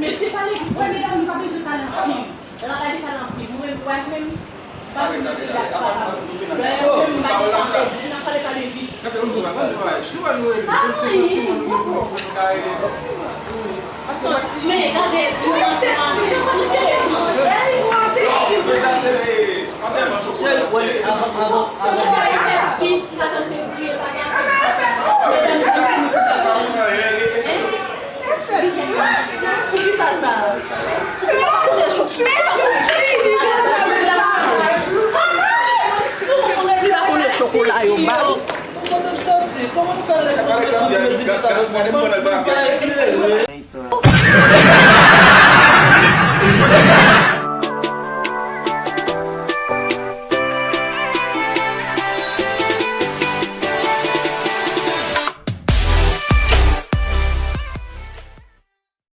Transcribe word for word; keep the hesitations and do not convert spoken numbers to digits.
Mesye pale, wè medam, nou pa bezwen pale anpil. Lè n ap pale, pale anpil. Mwen menm, wè menm, pa vin nan peyi a, pa pale. Lè menm, m pa gen pale, si n ap pale, pale vit. Ah, wi, poko. Men gade, nou nan telefòn. Cheri, wè, avan, avan, avan. Poukisa sa? Poukisa pa konnen cho-, poukisa pa konnen cho-, li pa konnen chokola yo ba li? Kote m soti? Kòman nou fè lè nou di sa?